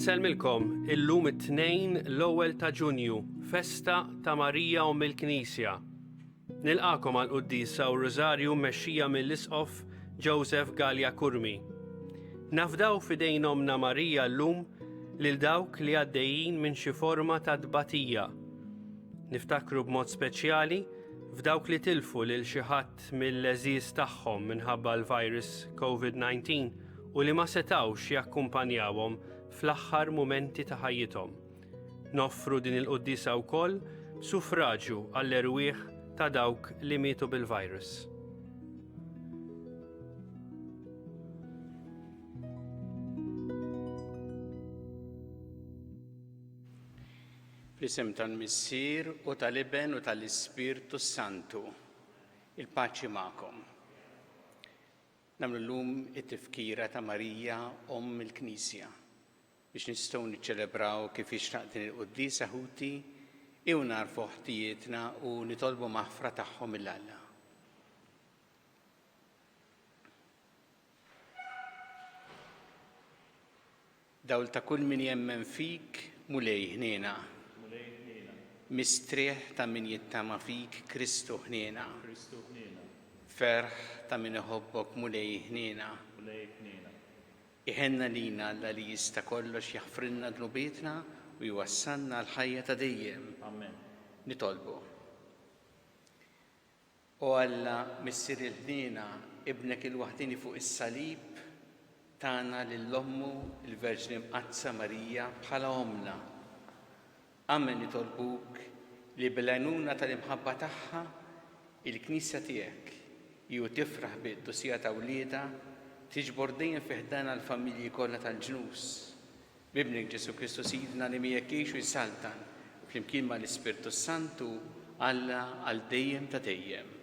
Insellmilkom illum it-Tnejn l-ewwel ta' Ġunju, festa ta' Marija Omm il-Knisja. Nilqagħkom għall-quddiesa u r-Rużarju mmexxija mill-Isqof Joseph Galea Curmi. Nafdaw f'idejn Ommna Marija llum lil dawk li għaddejjin minn xi forma ta' tbatija. Niftakru b'mod speċjali f'dawk li tilfu lil xi ħadd mill-għeżież tagħhom minħabba l-virus COVID-19 u li ma setgħux jakkumpanjawhom fl-aħħar mumenti ta' ħajjithom. Noffru din il-quddiesa wkoll b'suffraġju għall-erwieħ ta' dawk li mietu bil-virus. Fl-isem tal-Missier u tal-Iben u tal-Ispirtu s-Santu, il-paċi magħkom. Nagħmlu llum it-tifkira ta' Marija Omm il-Knisja. Biex nistgħu niċċelebraw kif jixraq din il-quddiesa ħuti, ejjew nagħrfu ħtijietna u nitolbu maħfra tagħhom lil Alla. Dawl ta' kull min jemmen fik, Mulej ħniena. Mulej ħniena. Mistrieħ ta' min jittama fik, Kristu ħniena. Kristu ħniena. Ferħ ta' min iħobbok, Mulej ħniena. Mulej ħniena. Iħenn għalina Alla li jista' kollox jaħfrilna dnubietna u jwassalna għall-ħajja ta' dejjem. Amen. Nitolbu. O Alla, Missier il-ħniena, Ibnek il-waħdieni fuq is-salib tana lil Ommu l-Verġni Mqaddsa Marija bħala Ommna. Amen nitolbuk li bil-għajnuna tal-imħabba tagħha, il-Knisja tiegħek, hi u tifraħ bil-qdusija ta' wliedha, tiġbor dejjem fi ħdanha l-familji kollha tal-ġnus. B'Ibnek Ġesù Kristu Sidna li miegħek jgħix u jsaltan, flimkien mal-Ispirtu s-Santu, Alla għal dejjem ta' dejjem.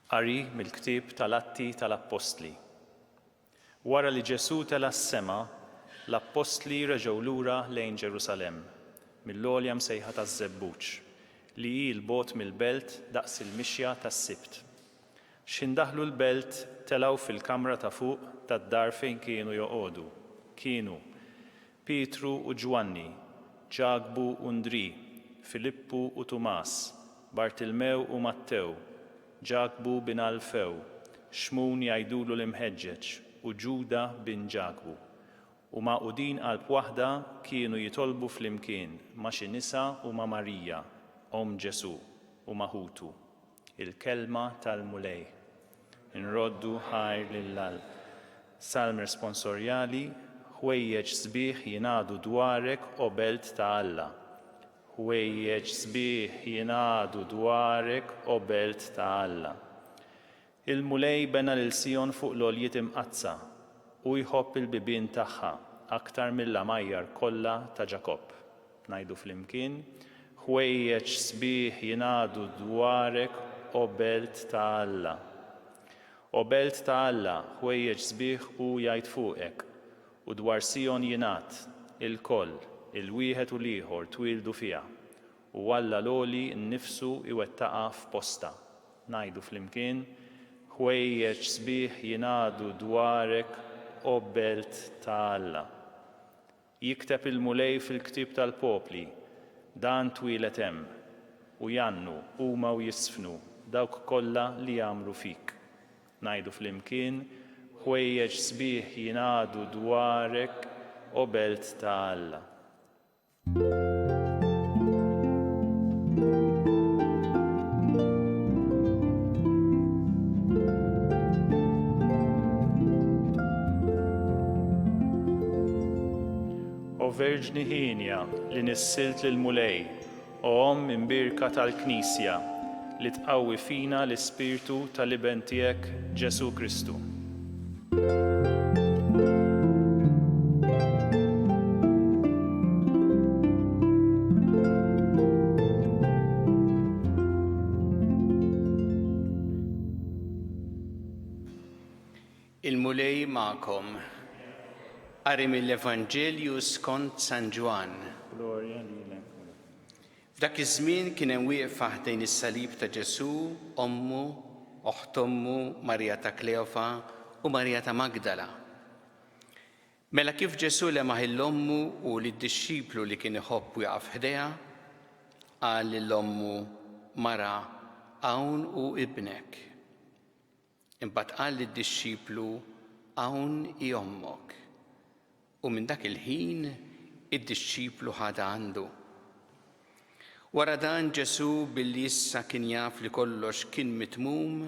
Qari mill-ktieb tal-Atti tal-Appostli. Wara li Ġesù tela' s-sema, l-appostli reġgħu lura lejn Ġerusalemm, mill-għolja msejħa taż-Żebbuġ, li hi 'l bogħod mill-belt daqs il-mixja tas-Sibt. X'ħin daħlu l-belt, telgħu fil-kamra ta' fuq tad-dar fejn kienu joqogħdu. Kienu Pietru u Ġwanni, Ġakbu u Ndrì, Filippu u Tumas, Bartilmew u Mattew, Ġakbu bin Alfew, Xmun jgħidulu l-Imħeġġeġ, u Ġuda bin Ġakbu. U magħqudin qalb waħda kienu jitolbu flimkien ma' xi nisa u ma' Marija, omm Ġesù, u ma' ħutu. Il-Kelma tal-Mulej. Inroddu ħajr lil Alla. Salm Responsorjali, Ħwejjeġ sbieħ jingħadu dwarek, o belt ta' Alla. Ħwejjeġ sbieħ jingħadu dwarek, o belt ta' Alla. Il-Mulej bena lil Sijon fuq l-għoljiet imqaddsa, hu jħobb il-bibien tagħha aktar mill-għamajjar kollha ta' Ġakobb. Ngħidu flimkien, Ħwejjeġ sbieħ jingħadu dwarek, o belt ta' Alla. O belt ta' Alla, ħwejjeġ sbieħ hu jgħid fuqek, u dwar Sijon jingħad, Ilkoll, il-wieħed u l-ieħor twieldu fiha, u Alla l-Għoli nnifsu jwettaqha f'postha. Ngħidu flimkien, Ħwejjeġ sbieħ jingħadu dwarek, o belt ta' Alla. Jikteb il-Mulej fil-ktieb tal-popli, Dan twieled hemm. U jgħannu, huma u jiżfnu, dawk kollha li jgħammru fik. Ngħidu flimkien, Ħwejjeġ sbieħ jingħadu dwarek, o belt ta' Alla. O Verġni hienja li nissilt lill-Mulej, o Omm imbierka tal-Knisja, li tqawwi fina l-ispirtu tal-Iben tiegħek Ġesù Kristu. Il-Mulej magħkom. Qari mill-Evanġelju skont San Ġwann. Glorja lilek, Mulej. F'dak iż-żmien kien hemm wieqfa ħdejn is-salib ta' Ġesù ommu, oħt ommu, Marija ta' Kleofa u Marija ta' Magdala. Mela kif Ġesù lemaħ 'il ommu u lid-dixxiplu li kien iħobb wieqaf ħdejha, qal lil ommu, Mara, hawn hu ibnek. Imbagħad qal lid-dixxiplu, Hawn hi ommok. U minn dak il-ħin id-dixxiplu ħadha għandu. Wara dan Ġesù, billi issa kien jaf li kollox kien mitmum,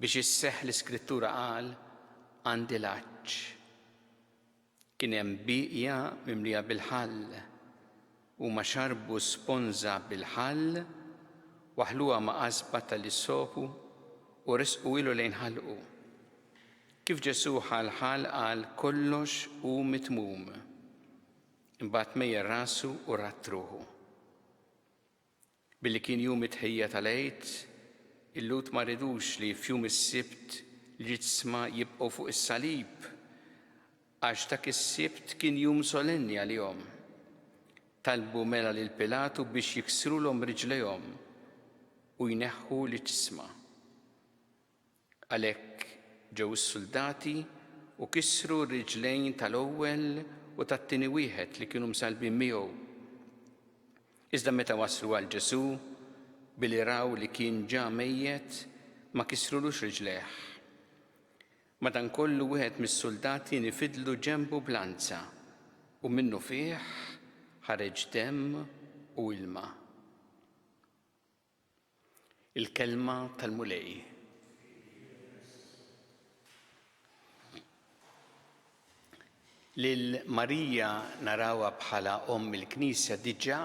biex isseħħ l-Iskrittura qal, Għandi l-għatx. Kien hemm bieqja mimlija bil-ħall. Huma xarbu sponża bil-ħall, waħħluha ma' qasba tal-issopu u ressquhielu lejn ħalqu. Kif Ġesù ħa l-ħall qal, Kollox hu mitmum. Imbagħad mejjel rasu u radd ruħu. Billi kien jum it-tħejjija tal-Għid, il-Lhud ma ridux li f'jum is-Sibt l-ġisma jibqgħu fuq is-salib, għax dak is-Sibt kien jum solenni għalihom. Talbu mela lil Pilatu biex jiksrulhom riġlejhom u jneħħu l-iġsma. Għalhekk ġew is-suldati u kissru r-riġlejn tal-ewwel u tat-tieni wieħed li kienu msallbin miegħu. Iżda meta waslu għal Ġesù, billi raw li kien ġa mejjet, ma kissrulux riġlejh. Madankollu wieħed mis-suldati nifidlu ġenbu b'lanza, u minnufih ħareġ demm u ilma. Il-Kelma tal-Mulej. Lil Marija narawha bħala Omm il-Knisja diġà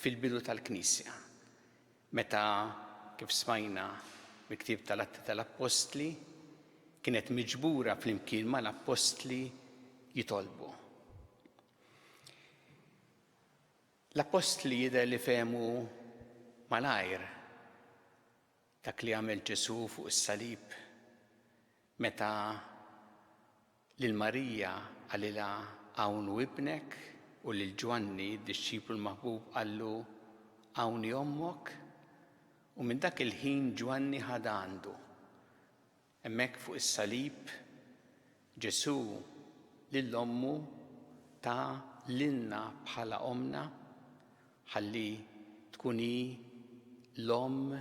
fil-bidu tal-Knisja, meta, kif smajna mill-ktieb tal-Atti tal-Appostli, kienet miġbura flimkien mal-Appostli jitolbu. L-appostli jidher li fehmu malajr dak li għamel Ġesù fuq is-salib meta lil Marija qalilha hawn hu ibnek u lil Ġwanni, d-dixxiplu l-maħbub, qallu hawn hi ommok u minn dak il-ħin Ġwanni ħadha għandu. Hemmhekk fuq is-salib, Ġesù lil ommu ta lilna bħala ommna ħalli tkun hi l-omm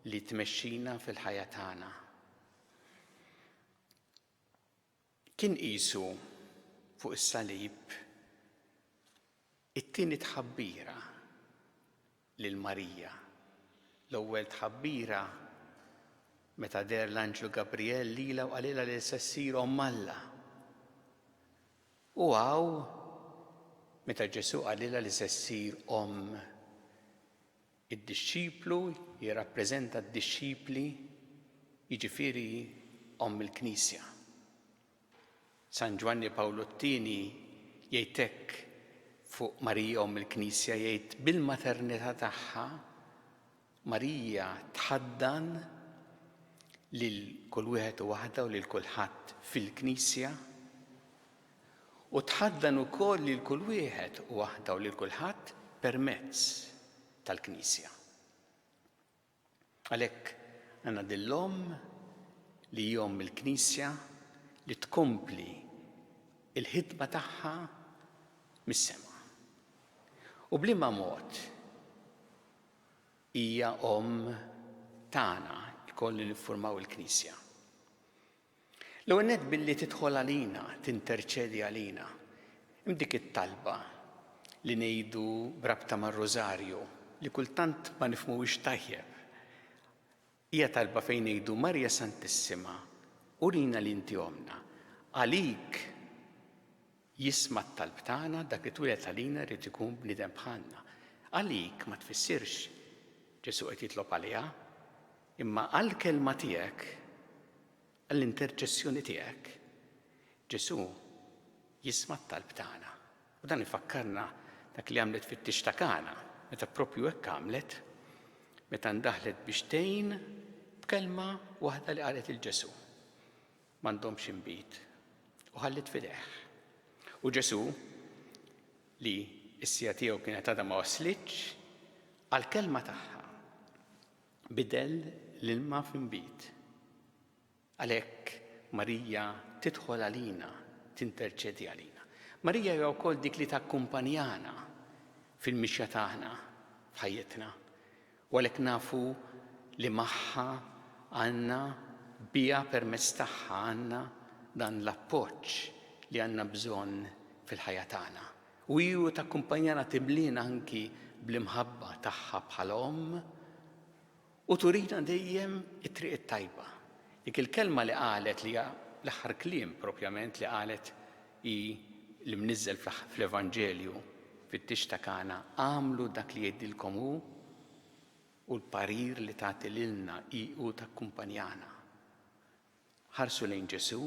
li tmexxina fil-ħajja tagħna. Kien qisu fuq is-salib it-tieni tħabbira lil Marija. L-ewwel tħabbira meta deher l-anġlu Gabriel lilha u qalilha li se ssir omm Alla. U hawn meta Ġesù qalilha li se ssir omm id-dixxiplu jirrappreżenta d-dixxipli jiġifieri omm il-Knisja. San Ġwanni Pawlu t-Tieni jgħid hekk fuq Marija Omm il-Knisja, jgħid bil-maternità tagħha Marija tħaddan lil kull wieħed u waħda u lil kulħadd fil-Knisja u tħaddan ukoll lil kull wieħed u waħda u lil kulħadd permezz tal-Knisja. Għalhekk għandna din l-Omm li hi Omm il-Knisja li tkompli l-ħidma tagħha mis-sema. U b'liema mod hija Omm tagħna lkoll li niffurmaw il-Knisja? L-ewwel nett billi tidħol għalina, tinterċedi għalina. Hemm dik it-talba li ngħidu b'rabta mar-Rużarju li kultant ma nifhmuhiex tajjeb. Hija talba fejn ngħidu Marija Santissima, urina li inti ommna. Għalik jisma' t-talb tagħna dak li twieled għalina jrid ikun bniedem bħalna. Għalik ma tfissirx Ġesù qed jitlob għaliha, imma għall-kelma tiegħek Għall-interċessjoni tiegħek, Ġesù jisma' t-talb tagħna. U dan ifakkarna dak li għamlet fit-tieġ ta' Kana, meta proprju hekk għamlet, meta ndaħlet biex tgħin b'kelma waħda li qalet il Ġesù. M'għandhomx inbid. U ħalliet f'idejh. U Ġesù, li s-siegħa tiegħu kienet għadha ma waslitx. Għall-kelma tagħha bidel l-ilma f'inbid. Għalhekk Marija tidħol għalina, tinterċedi għalina. Marija hija wkoll dik li takkumpanjana fil-mixja tagħna f'ħajjitna. U għalhekk nafu li magħha għandna, biha permezz tagħha għandna dan l-appoġġ li għandna bżonn fil-ħajja tagħna. U hi u takkumpanjana timliena anki bl-imħabba tagħha bħala omm u turina dejjem it-triq it-tajba. Dik il-kelma li qalet li hija l-aħħar kliem propjament li qalet hi li mniżżel fl-Evanġelju fit-tieġ ta' Kana, agħmlu dak li jgħidilkom hu u l-parir li tagħti lilna hi u takkumpanjana. Ħarsu lejn Ġesù,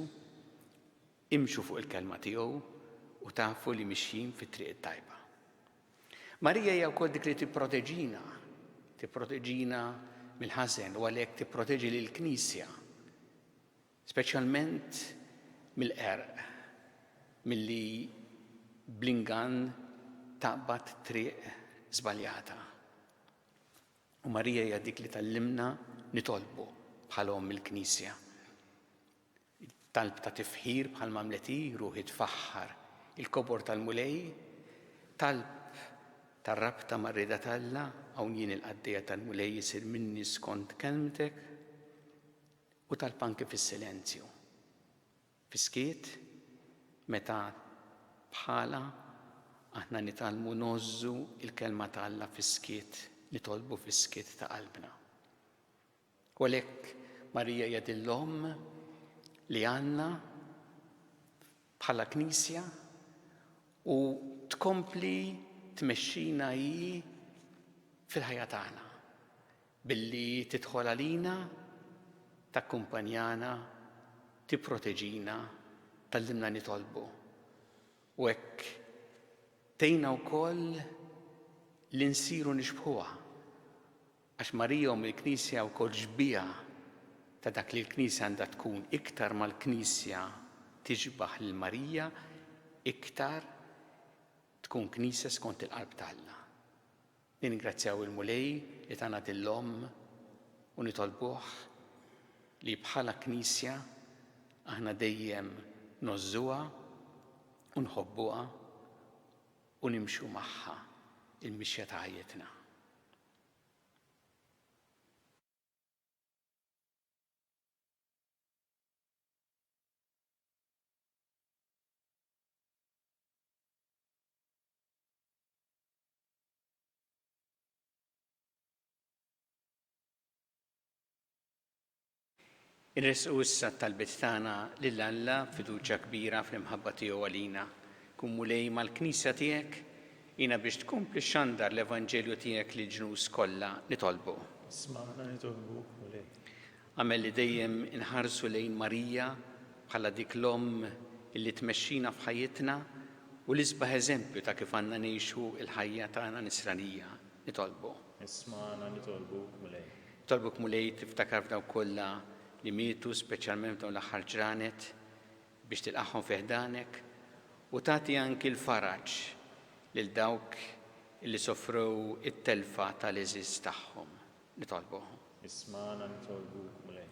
imxu fuq il-kelma tiegħu u tafu li mixjin fit-triq it-tajba. Marija hija wkoll dik li tipproteġina, tipproteġina mill-ħażen u għalhekk tipproteġi lill-Knisja, speċjalment mill-qerq, milli bl-ingann taqbad triq żbaljata. U Marija hija dik li tgħallimna nitolbu bħal Omm il-Knisja. Talb ta' tifħir bħal m'għamlet hi, ruħi tfaħħar il-kobor tal-Mulej, talb ta' rabta mar-rieda t'Alla, hawn jien il-qaddejja tal-Mulej isir minni skont kelmtek, u talb anki fis-silenzju. Fis-skiet, meta bħalha aħna nitgħallmu ngħożżu l-Kelma ta' Alla fis-skiet, nitolbu fis-skiet ta' qalbna. U għalhekk Marija hija din l-Omm li għandna bħala Knisja u tkompli tmexxina hi fil-ħajja tagħna. Billi tidħol għalina, takkumpanjana, tipproteġina, tgħallimna nitolbu. U hekk tgħinna wkoll li nsiru nixbħuha. Għax Marija Omm il-Knisja wkoll xbieha ta' dak li l-Knisja għandha tkun, iktar ma l-Knisja tixbah lil Marija, iktar tkun Knisja skont il-qalb t'Alla. Nirringrazzjaw il-Mulej li tana din l-Omm u nitolbuh li bħala Knisja aħna dejjem ngħożżuha u nħobbuha u nimxu magħha il-mixja ta' ħajjitna. Inressqu issa t-talbiet tagħna lil Alla b'fiduċja kbira fl-imħabba tiegħu għalina. Kun Mulej mal-Knisja tiegħek, għinha biex tkompli xxandar l-Evanġelju tiegħek lill-ġnus kollha. Nitolbu. Ismagħna nitolbuk, Mulej. Agħmel li dejjem inħarsu lejn Marija bħala dik l-Omm illi tmexxina f'ħajjitna u l-isbaħ eżempju ta' kif għandna ngħixu l-ħajja tagħna nisranija. Nitolbu. Ismagħna nitolbuk, Mulej. Nitolbuk, Mulej, tiftakar f'dawk kollha li mietu, speċjalment f'dawn l-aħħar ġranet, biex tilqagħhom fi ħdanek u tagħti anki l-faraġ lil dawk illi sofrew it-telfa tal-għeżież tagħhom. Nitolbu. Ismagħna nitolbuk, Mulej.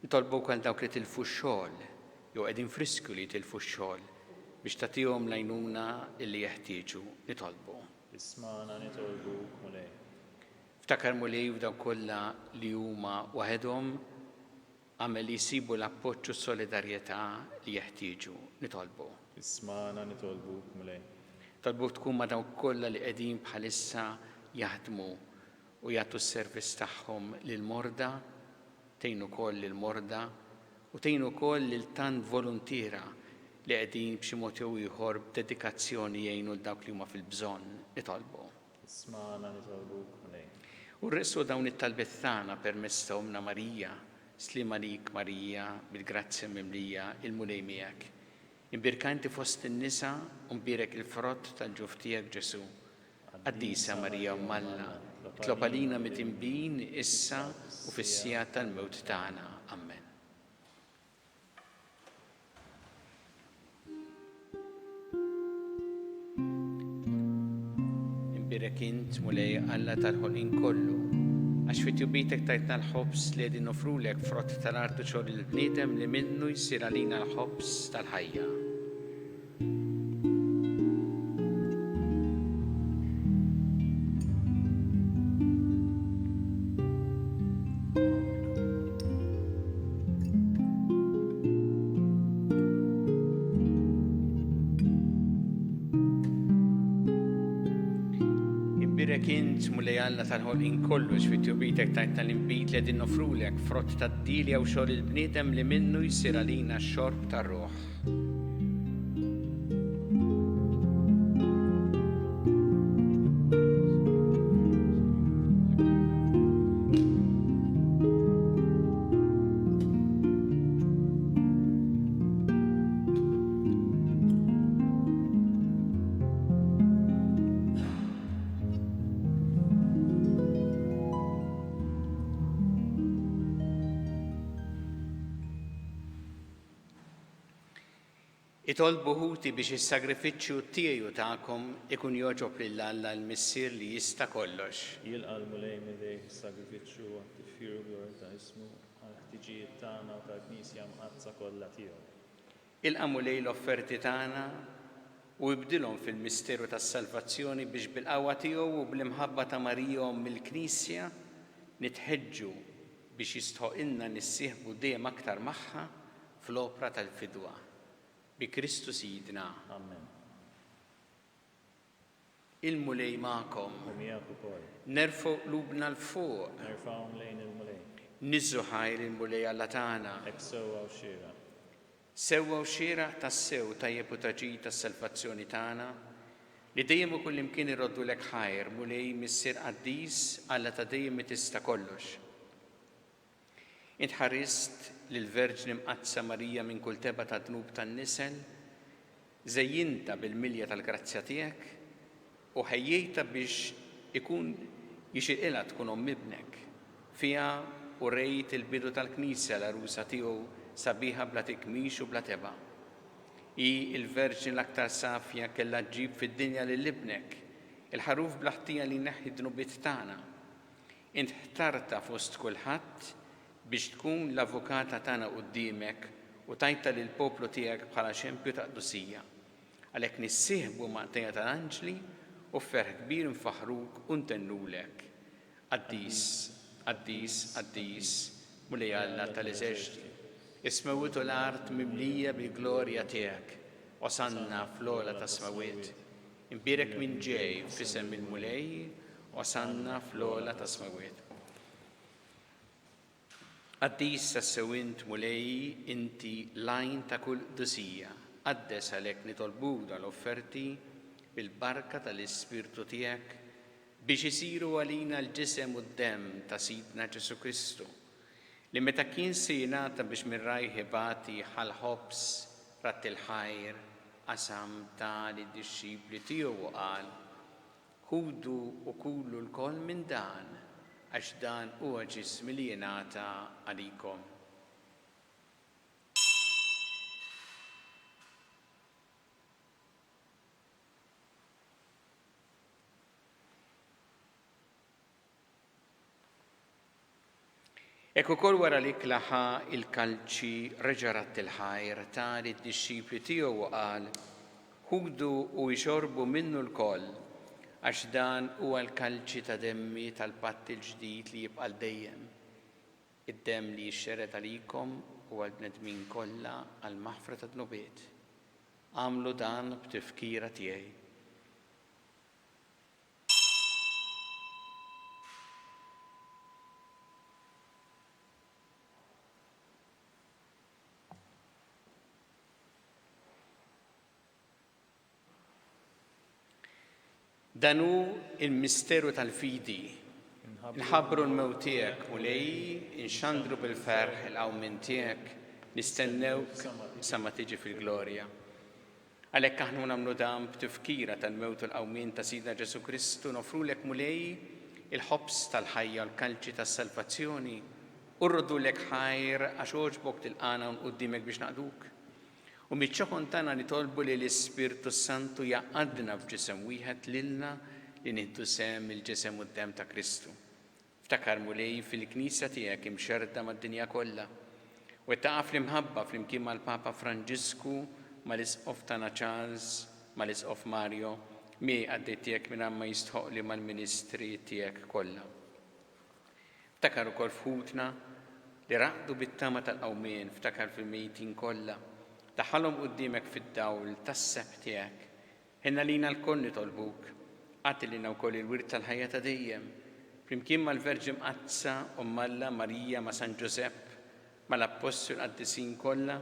Nitolbuk għal dawk li tilfu x-xogħol jew qegħdin f'riskju li jitilfu x-xogħol biex tagħtihom l-għajnuna li jeħtieġu. Nitolbu. Ismagħna nitolbuk, Mulej. Ftakar, Mulej, f'dawk kollha li huma waħedhom, agħmel li jsibu l-appoġġ u s-solidarjetà li jeħtieġu. Nitolbu. Ismagħna nitolbuk, Mulej. Nitolbuk tkun ma' dawk kollha li qegħdin bħalissa jaħdmu u jagħtu s-servizz tagħhom lill-morda, tgħin ukoll lill-morda u tgħin ukoll lil tant voluntiera li qegħdin b'xi mod jew ieħor b'dedikazzjoni jgħinu 'l dawk li huma fil-bżonn. Nitolbu. Ismagħna nitolbuk, Mulej. U rresqu dawn it-talbiet tagħna permezz ta' Ommna Marija, Sliem għalik Marija, bil-grazzja mimlija, il-Mulej miegħek. Imbierka inti fost in-nisa u mbierek il-frott tal-ġuf tiegħek Ġesù. Qaddisa Marija Omm Alla, itlob għalina midinbin issa u fis-siegħa tal-mewt tagħna. Ammen. Imbierek. Imbierek int, Mulej Alla tal-ħolqien kollu, għax fi tjubitek tajtna l-ħobż li qegħdin noffrulek, frott tal-art u xogħol il-bniedem li minnu jsir għalina l-ħobż tal-ħajja. Imbierek int, Mulej Alla tal-ħolqien kollu, għax fi tjubitek tajtna l-inbid li qegħdin noffrulek, frott tad-dielja u xogħol il-bniedem li minnu jsir għalina x-xorb tar-ruħ. Itolbu ħuti biex is-sagrifiċċju tiegħi u tagħkom ikun jogħġob lil Alla l-Missier li jista' kollox. Jilqa' l-Mulej m'idejh is-sagrifiċċju għat-tifħir u glorja ta' ismu, għall-ħtiġijiet tagħna u tal-Knisja Mqaddsa kollha tiegħu. Ilqa' Mulej l-offerti tagħna u ibdilhom fil-misteru tas-salvazzjoni biex bil-qawwa tiegħu u bl-imħabba ta' Marija Omm il-Knisja nitħeġġu biex jistħoqilna nissieħbu dejjem aktar magħha fl-opra tal-fidwa. Bi Kristu Sidna. Amen. Il-Mulej magħkom. U miegħek ukoll. Nerfgħu qlubna 'l fuq. Nerfgħuhom lejn il-Mulej. Niżżu ħajr il-Mulej Alla tagħna. Hekk sewwa u xieraq. Sewwa u xieraq tassew, tajjeb u ta' ġid għas-salvazzjoni tagħna, li dejjem u kullimkien irroddulek ħajr, Mulej, Missier qaddis, Alla ta' dejjem li tista' kollox. Int ħarist lill-Verġni Mqaddsa Marija minn kull tebgħa ta' dnub tan-nisel, żejjintha bil-milja tal-grazzja tiegħek, u ħejjejtha biex ikun jixirqilha tkun omm Ibnek. Fiha urejt il-bidu tal-Knisja, l-għarusa tiegħu sabiħa bla tikmix u bla tebgħa. Hi, il-Verġni l-aktar safja, kellha ġġib fid-dinja lil Ibnek, il-Ħaruf bla ħtija li jneħħi d-dnubiet tagħna. Int ħtartha fost kulħadd biex tkun l-avukata tagħna quddiemek u tajtha lill-poplu tiegħek bħala xempju ta' qdusija. Għalhekk nissieħbu ma' qtajja tal-anġli u f'ferħ kbir nfaħħruk u ntennulek, Qaddis, qaddis, qaddis, Mulej Alla tal-eżerċti. Is-smewwiet u l-art mimlija bil-glorja tiegħek. Osanna fl-ogħla tas-smewwiet. Imbierek min ġej f'isem il-Mulej, Osanna fl-ogħla tas-smewwiet. Qaddis tassew int, Mulej, inti l-għajn ta' kull qdusija. Qaddes għalhekk nitolbuk dawn l-offerti bil-barka tal-Ispirtu tiegħek biex isiru għalina l-ġisem u d-demm ta' Sidna Ġesù Kristu, li meta kien se jingħata biex minn rajh ibati ħa l-ħobż, radd il-ħajr, qasam, ta lid-dixxipli tiegħu u qal, Ħudu u kulu lkoll minn dan, għax dan huwa ġismi li jingħata għalikom. Hekk ukoll wara l-ikla ħa l-kalċi, reġa' radd il-ħajr, ta lid-dixxipli tiegħu u qal, Ħudu u ixorbu minnu lkoll, għax dan huwa l-kalċi ta' demmi tal-patt il-ġdid li jibqa' għal dejjem, id-demm li jixxered għalikom u għall-bnedmin kollha għall-maħfra tad-dnubiet. Agħmlu dan b'tifkira tiegħi. Dan hu l-misteru tal-fidi. Nħabbru l-mewt tiegħek, Mulej, inxandru bil-ferħ il-qawmien tiegħek, nistennewk sa ma tiġi fil-glorja. Għalhekk aħna u nagħmlu dan b'tifkira tal-mewt u l-qawmien ta' Sidna Ġesù Kristu, noffrulek Mulej il-ħobż tal-ħajja u l-kalċi tas-salvazzjoni, u rroddulek ħajr għax għoġbok tilqagħna hawn quddiemek biex naqduk. U miċ-ċokon tagħna nitolbu li l-Ispirtu s-Santu jgħaqqadna f'ġisem wieħed lilna. Li nieħdu sehem mill-Ġisem u d-Demm ta' Kristu. Ftakar, Mulej, fil-Knisja tiegħek imxerrda mad-dinja kollha, u wettaqha fl-imħabba flimkien mal-Papa Franġisku, mal-Isqof tagħna Charles, mal-Isqof Mario, miegħi qaddej tiegħek mingħajr ma jistħoqqli mal-ministri tiegħek kollha. Ftakar ukoll f'ħutna li raqdu bit-tama tal-qawmien, ftakar fil-mejtin kollha, daħħalhom quddiemek fid-dawl tas-sebħ tiegħek. Ħenn għalina lkoll nitolbuk, agħti lilna wkoll il-wirt tal-ħajja ta' dejjem, flimkien mal-Verġni Mqaddsa, Omm Alla, Marija, ma' San Ġużepp, mal-Appostli u l-qaddisin kollha,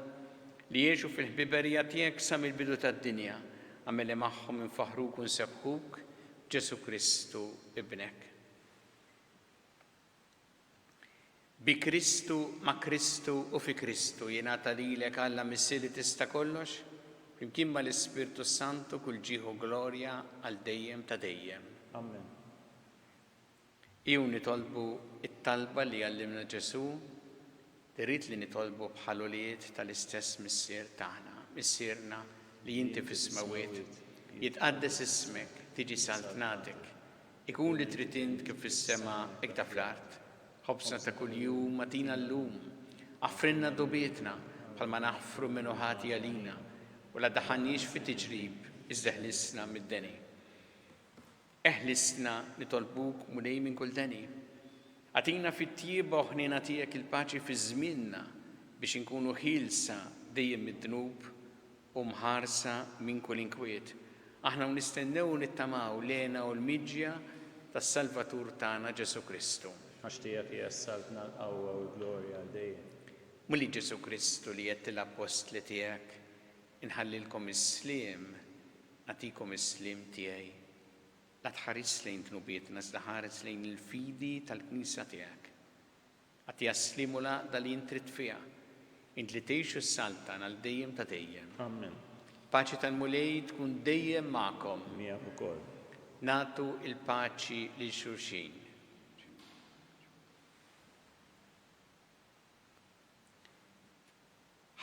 li għexu fil-ħbiberija tiegħek sa mill-bidu tad-dinja, agħmel li magħhom infaħħruk u nsebbħuk b'Ġesù Kristu, Ibnek. Bi Kristu, ma' Kristu u fi Kristu jingħata lilek Alla Missier li tista' kollox, flimkien mal-Ispirtu s-Santu kull ġieħ u glorja għal dejjem ta' dejjem. Ammen. Ejjew nitolbu t-talba li għallimna Ġesù, li ried li nitolbu bħal ulied tal-istess Missier tagħna. Missierna li inti fis-smewwiet, jitqaddes ismek, tiġi saltnatek, Ikun li trid int kif fis-sema hekk ta' fl-art. Ħobżna ta' kuljum agħtina llum. Aħfrilna dnubietna, bħalma naħfru min hu ħati għalina, u la ddaħħalniex fi tiġrib, iżda eħlisna mid-deni. Eħlisna, nitolbuk, Mulej, minn kull deni. Agħtina fit-tjieba u ħniena tiegħek il-paċi fi żmienna, biex inkunu ħielsa dejjem mid-dnub u mħarsa minn kull inkwiet, aħna u nistennew u nittamaw l-hena u l-miġja tas-Salvatur tagħna Ġesù Kristu. Għax tiegħek hija s-saltna, l-qawwa u l-glorja għal dejjem. Mulej Ġesù Kristu li għedt lill-appostli tiegħek, Inħallilkom is-sliem, nagħtikom is-sliem tiegħi. La tħarisx lejn dnubietna iżda ħares lejn il-fidi tal-Knisja tiegħek. Agħtiha s-sliem u l-għaqda li int trid fiha, int li tgħix u ssaltan għal dejjem ta' dejjem. Ammen. Il-paċi tal-Mulej tkun dejjem magħkom. Miegħek ukoll. Nagħtu l-paċi lil xulxin.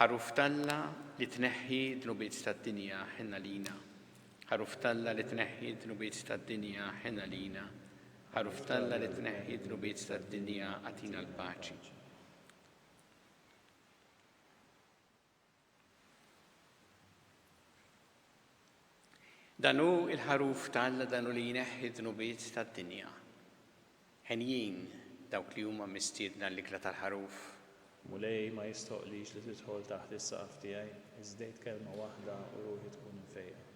Ħaruf t'Alla li tneħħi d-dnubiet tad-dinja, ħenn għalina. Ħaruf t'Alla li tneħħi d-dnubiet tad-dinja, ħenn għalina. Ħaruf t'Alla li tneħħi d-dnubiet tad-dinja, agħtina l-paċi. Dan hu l-Ħaruf t'Alla, dan hu li jneħħi d-dnubiet tad-dinja. Henjin dawk li huma mistiedna għall-ikla tal-Ħaruf. Mulej, ma jistħoqqlix li tidħol taħt is-saqaf tiegħi, iżda għid kelma waħda u ruħi tkun imfejqa.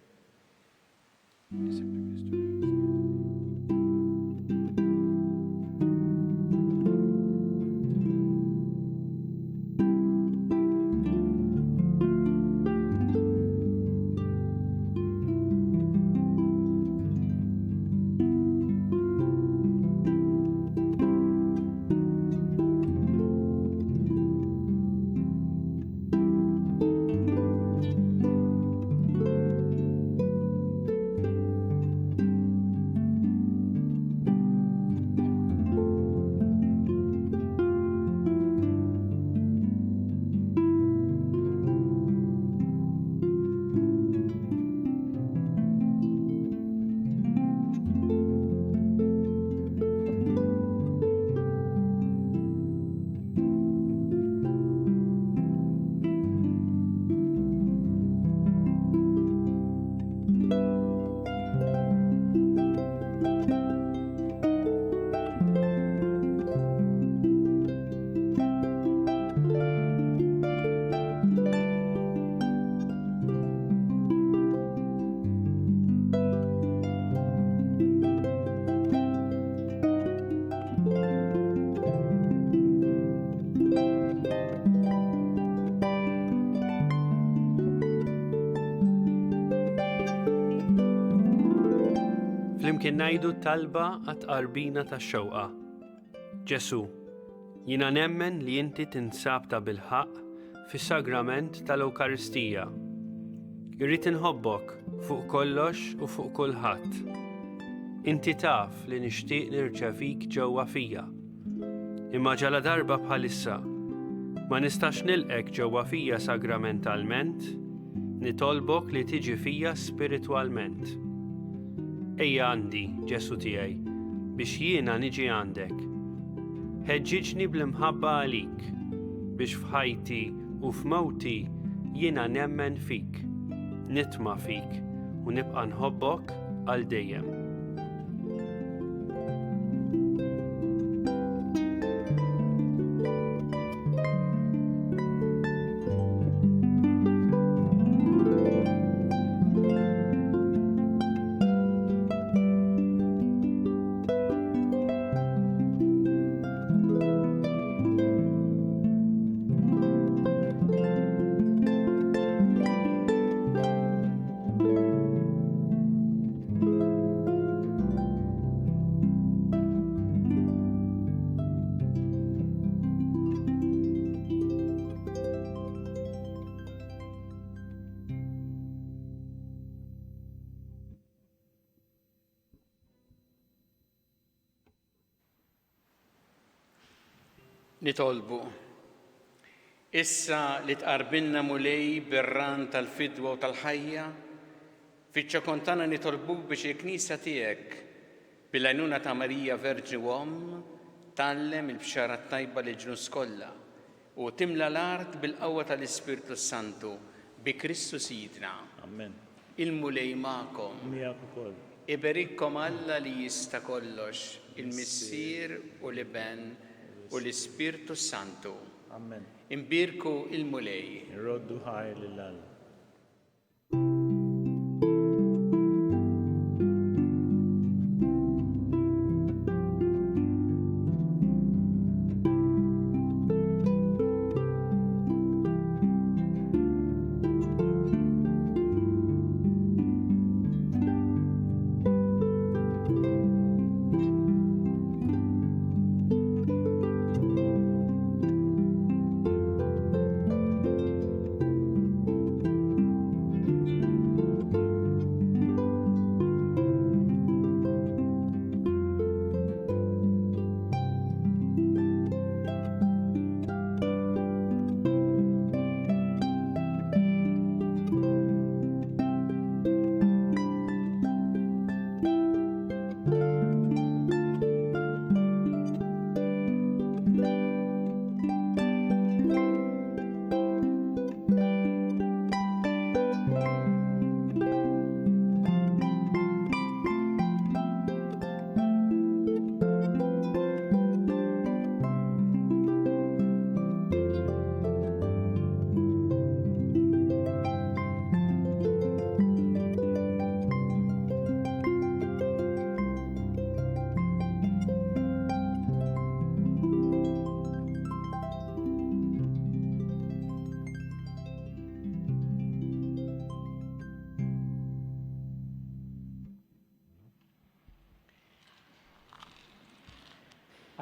Flimkien ngħidu talba għat-tqarbina tax-xewqa. Ġesù, jiena nemmen li inti tinsab ta' bilħaqq fis-sagrament tal-Ewkaristija. Irrid inħobbok fuq kollox u fuq kulħadd. Inti taf li nixtieq nirċevik ġewwa fija. Imma ġala darba bħalissa ma nistax nilqek ġewwa fija sagramentalment, nitolbok li tiġi fija spiritwalment. Ejja għandi, Ġesù tiegħi, biex jiena niġi għandek. Ħeġġiġni bl-imħabba għalik, biex f'ħajti u f'mewti jiena nemmen fik, nitma' fik u nibqa' nħobbok għal dejjem. Nitolbu. Issa li tqarbilna Mulej bir-ran tal-fidwa u tal-ħajja, fiċ-ċokon tagħna nitolbuk biex il-Knisja tiegħek, bil-għajnuna ta' Marija Verġni u Omm, tgħallem il-Bxara t-Tajba lill-ġnus kollha u timla l-art bil-qawwa tal-Ispirtu s-Santu, bi Kristu Sidna. Amen. Il-Mulej magħkom. U miegħek ukoll. Iberikkom Alla li jista' kollox, il-Missier u l-Iben u l-Ispirtu s-Santu. Amen. Imbierku l-Mulej. Irroddu ħajr lil Alla.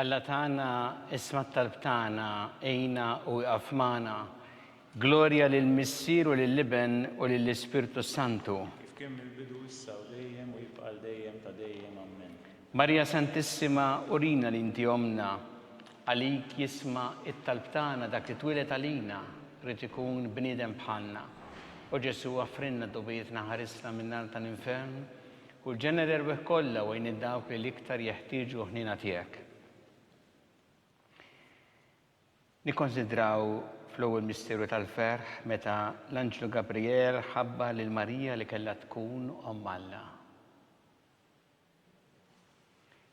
Alla tagħna, isma' t-talb tagħna, għinna u iqaf magħna. Glorja lill-Missier u lill-Iben u lill-Ispirtu s-Santu. Kif kien mill-bidu issa u dejjem u jibqa' għal dejjem ta' dejjem. Ammen. Marija Santissima, urina li inti Ommna. Għalik jisma' t-talb tagħna dak li twieled għalina, ried ikun bniedem bħalna. O Ġesù, aħfrilna dnubietna, ħarisna min-nar tal-infern, U l-ġenna l-erwieħ kollha u għin dawk li l-iktar jeħtieġu l-ħniena tiegħek. Nikkonsidraw fl-ewwel misteru tal-ferħ meta l-anġlu Gabriel ħabbar lil Marija li kellha tkun Omm Alla.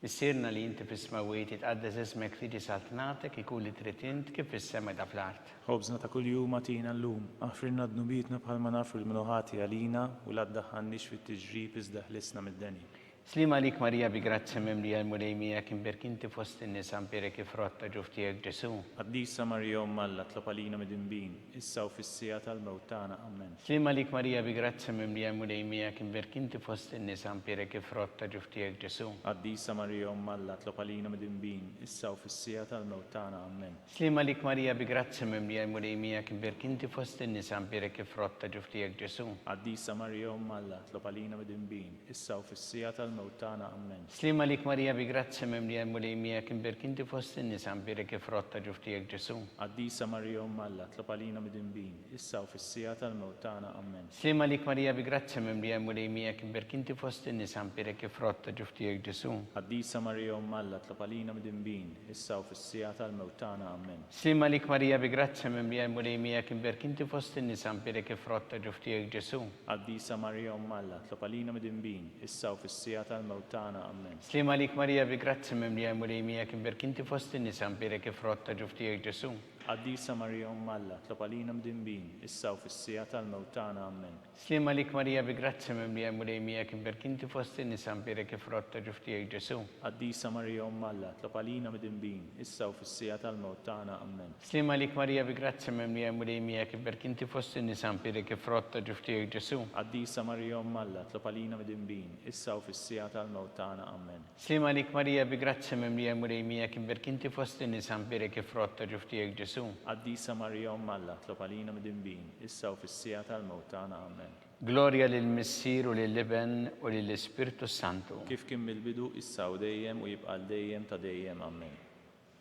Missierna li inti fis-smewwiet, jitqaddes ismek, tiġi saltnatek, ikun li trid int, kif fis-sema ida fl-art. Ħobżna ta' kuljum agħtina llum. Aħfrilna dnubietna bħalma naghfru lil min hu ħati għalina, u la ddaħħalniex fit-tiġrib iżda ħlisna mid-deni. Sliem għalik Marija bi grazzja mimlija l-Mulej miegħek imbierk inti fost in-nisa mbierek il-frott ta' ġuf tiegħek Ġesù. Qaddisa Marija Omm Alla tlob għalina midinbin, issa u fis-siegħa tal-mewt tagħna. Ammen. Sliem għalik Marija bi grazzja mimlija l-Mulej miegħek imbierk inti fost in-nisa mbierek il-frott ta' ġuf tiegħek Ġesù. Qaddisa Marija Omm Alla tlob għalina midinbin, issa u fis-siegħa tal-mewt tagħna. Ammen. Sliem għalik Marija bi grazzja mimlija l-Mulej miegħek imbierk inti fost in-nisa mbierek il-frott ta' ġuf tiegħek Ġesù. Qaddisa Marija Omm Alla tlob għalina midinbin, issa u fis-siegħa tal. tal-mewt tagħna. Ammen. Sliem għalik Marija bi grazzja mimlija l-Mulej miegħek imbierk inti fost in-nisa mbierek il-frott ta' ġuf tiegħek Ġesù. Qaddisa Marija Omm Alla, tlob għalina midinbin, issa u fis-siegħa tal-mewt tagħna. Ammen. Sliem għalik Marija bi grazzja mimlija l-Mulej miegħek imbierk inti fost in-nisa mbierek il-frott ta' ġuf tiegħek Ġesù. Qaddisa Marija Omm Alla, tlob għalina midinbin, issa u fis-siegħa tal-mewt tagħna. Ammen. Sliem għalik Marija bi grazzja mimlija l-Mulej miegħek imbierk inti fost in-nisa mbierek il-frott ta' ġuf tiegħek Ġesù. Qaddisa Marija Omm Alla, tlob għalina midinbin, issa u fis-siegħa tal-mewt tagħna. Ammen. Sliem għalik Marija bi grazzja mimlija l-Mulej miegħek imbierk inti fost in-nisa mbierek il-frott ta' ġuf tiegħek Ġesù. Qaddisa Marija Omm Alla, tlob għalina midinbin, issa u fis-siegħa tal-mewt tagħna. Ammen. Sliem għalik Marija bi grazzja mimlija l-Mulej miegħek imbierk inti fost in-nisa mbierek il-frott ta' ġuf tiegħek Ġesù. Qaddisa Marija Omm Alla, tlob għalina midinbin, issa u fis-siegħa tal-mewt tagħna. Ammen. Sliem għalik Marija bi grazzja mimlija l-Mulej miegħek imbierk inti fost in-nisa mbierek il-frott ta' ġuf tiegħek Ġesù. Qaddisa Marija Omm Alla, tlob għalina midinbin, issa u fis-siegħa tal-mewt tagħna. Ammen. Sliem għalik Marija bi grazzja mimlija l-Mulej miegħek imbierk inti fost in-nisa mbierek il-frott ta' ġuf tiegħek Ġesù. Qaddisa Marija Omm Alla, tlob għalina midinbin, issa u fis-siegħa tal-mewt tagħna. Ammen. Glorja lill-Missier u lill-Iben u lill-Ispirtu s-Santu. Kif kien mill-bidu, issa u dejjem u jibqa' għal dejjem ta' dejjem. Ammen.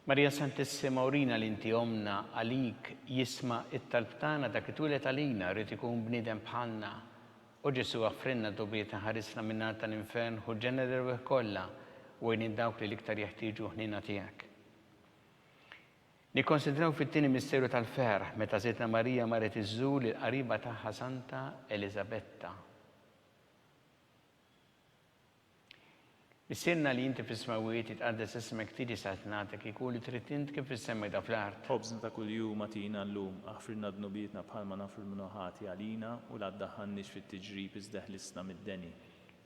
Marija Santissima urina li inti Ommna, għalik jisma' t-talb tagħna dak li twieled għalina ried ikun bniedem bħalna. O Ġesù aħfrilna dnubietna ħarisna min-nar tal-infern ħu l-ġenna l-erwieħ kollha u għin lil dawk li l-iktar jeħtieġu l-ħniena tiegħek. Nikkonsidraw fit-tieni misteru tal-ferħ meta Sidtna Marija marret iżżur lill-qariba tagħha Santa Eliżabetta. Missierna li inti fis-smewwiet, jitqaddes ismek, tiġi saltnatek, ikun li trid int kif fis-sema jda fl-art. Ħobżna ta' kuljum agħtina llum, aħfrilna dnubietna bħalma naħfru 'l min hu ħati għalina, u la ddaħħalniex fit-tiġrib iżda eħlisna mid-deni.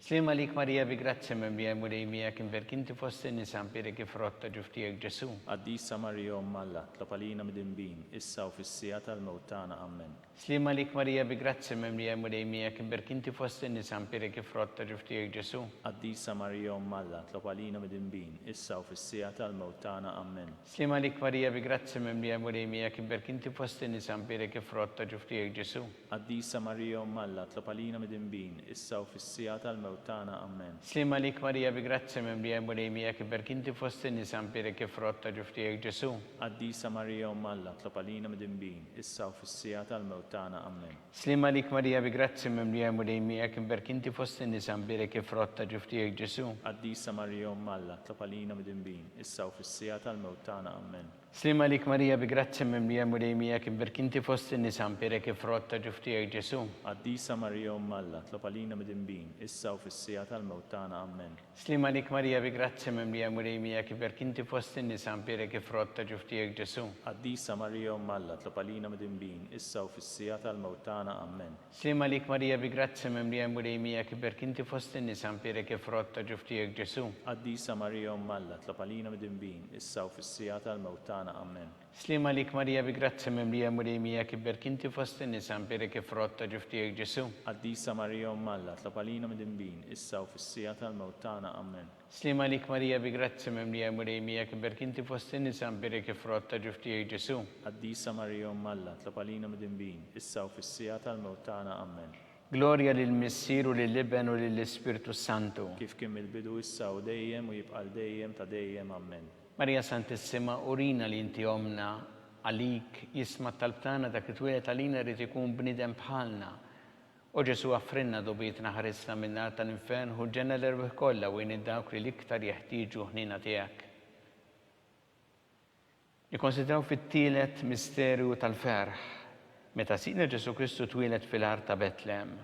Sliem għalik Marija bi grazzja mimlija l-Mulej miegħek imbierk inti fost in-nisa mbierek il-frott ta' ġuf tiegħek Ġesù. Qaddisa Marija Omm Alla, tlob għalina midinbin, issa u fis-siegħa tal-mewt tagħna. Ammen. Sliem għalik Marija bi grazzja mimlija l-Mulej miegħek imbierk inti fost in-nisa mbierek il-frott ta' ġuf tiegħek Ġesù. Qaddisa Marija Omm Alla, tlob għalina midinbin, issa u fis-siegħa tal-mewt tagħna. Ammen. Sliem għalik Marija bi grazzja mimlija l-Mulej miegħek imbierk inti fost in-nisa mbierek il-frott ta' ġuf tiegħek Ġesù. Qaddisa Marija Omm Alla, tlob għalina midinbin, issa u fis-siegħa tal-mewt tagħna. Ammen. Sliem għalik Marija bi grazzja mimlija l-Mulej miegħek imbierk inti fost in-nisa mbierek il-frott ta' ġuf tiegħek Ġesù. Qaddisa Marija Omm Alla, tlob għalina midinbin, issa u fis-siegħa tal-mewt tagħna. Ammen. Sliem għalik Marija bi grazzja mimlija l-Mulej miegħek imbierk inti fost in-nisa mbierek il-frott ta' ġuf tiegħek Ġesù. Qaddisa Marija Omm Alla, tlob għalina midinbin, issa u fis-siegħa tal-mewt tagħna. Ammen. Sliem għalik Marija bi grazzja mimlija l-Mulej miegħek imbierk inti fost in-nisa mbierek il-frott ta' ġuf tiegħek Ġesù. Qaddisa Marija Omm Alla, tlob għalina midinbin, issa u fis-siegħa tal-mewt tagħna. Ammen. Sliem għalik Marija bi grazzja mimlija Mulej miegħek iberk inti fost in-nisa mbierek il-frott ta' ġuf tiegħek Ġesù. Qaddisa Marija Omm Alla tlob għalina midinbin issa u fis-siegħa tal-mewt tagħna Ammen. Sliem għalik Marija bi grazzja mimlija Mulej miegħek iberk inti fost in-nisa mbierek il-frott ta' ġuf tiegħek Ġesù. Qaddisa Marija Omm Alla tlob għalina midinbin issa u fis-siegħa tal-mewt tagħna Ammen. Sliem għalik Marija bi grazzja mimlija Mulej miegħek iberk inti fost in-nisa mbierek il-frott ta' ġuf tiegħek Ġesù. Qaddisa Marija Omm Alla tlob għalina midinbin issa u fis-siegħa tal-mewt tagħna Ammen. Sliem għalik Marija bi grazzja mimlija Mulej miegħek iberk inti fost in-nisa mbierek il-frott ta' ġuf tiegħek Ġesù. Qaddisa Marija Omm Alla tlob għalina midinbin issa u fis-siegħa tal-mewt tagħna Ammen. Glorja lill-Missier u lill-Iben u lill-Ispirtu s-Santu. Kif kien mill-bidu issa u dejjem u jibqa' għal dejjem ta' dejjem Ammen. Marija Santissima, urina li inti Ommna, għalik jisma' t-talb tagħna dak li twieled għalina ried ikun bniedem bħalna. O Ġesù aħfrilna dnubietna ħarisna min-nar tal-infern ħu l-ġenna l-erwieħ kollha u għin lil dawk li l-iktar jeħtieġu ħniena tiegħek. Nikkonsidraw fit-tielet misteru tal-ferħ, meta Sidna Ġesù Kristu twieled fil-għar ta' Betlehem.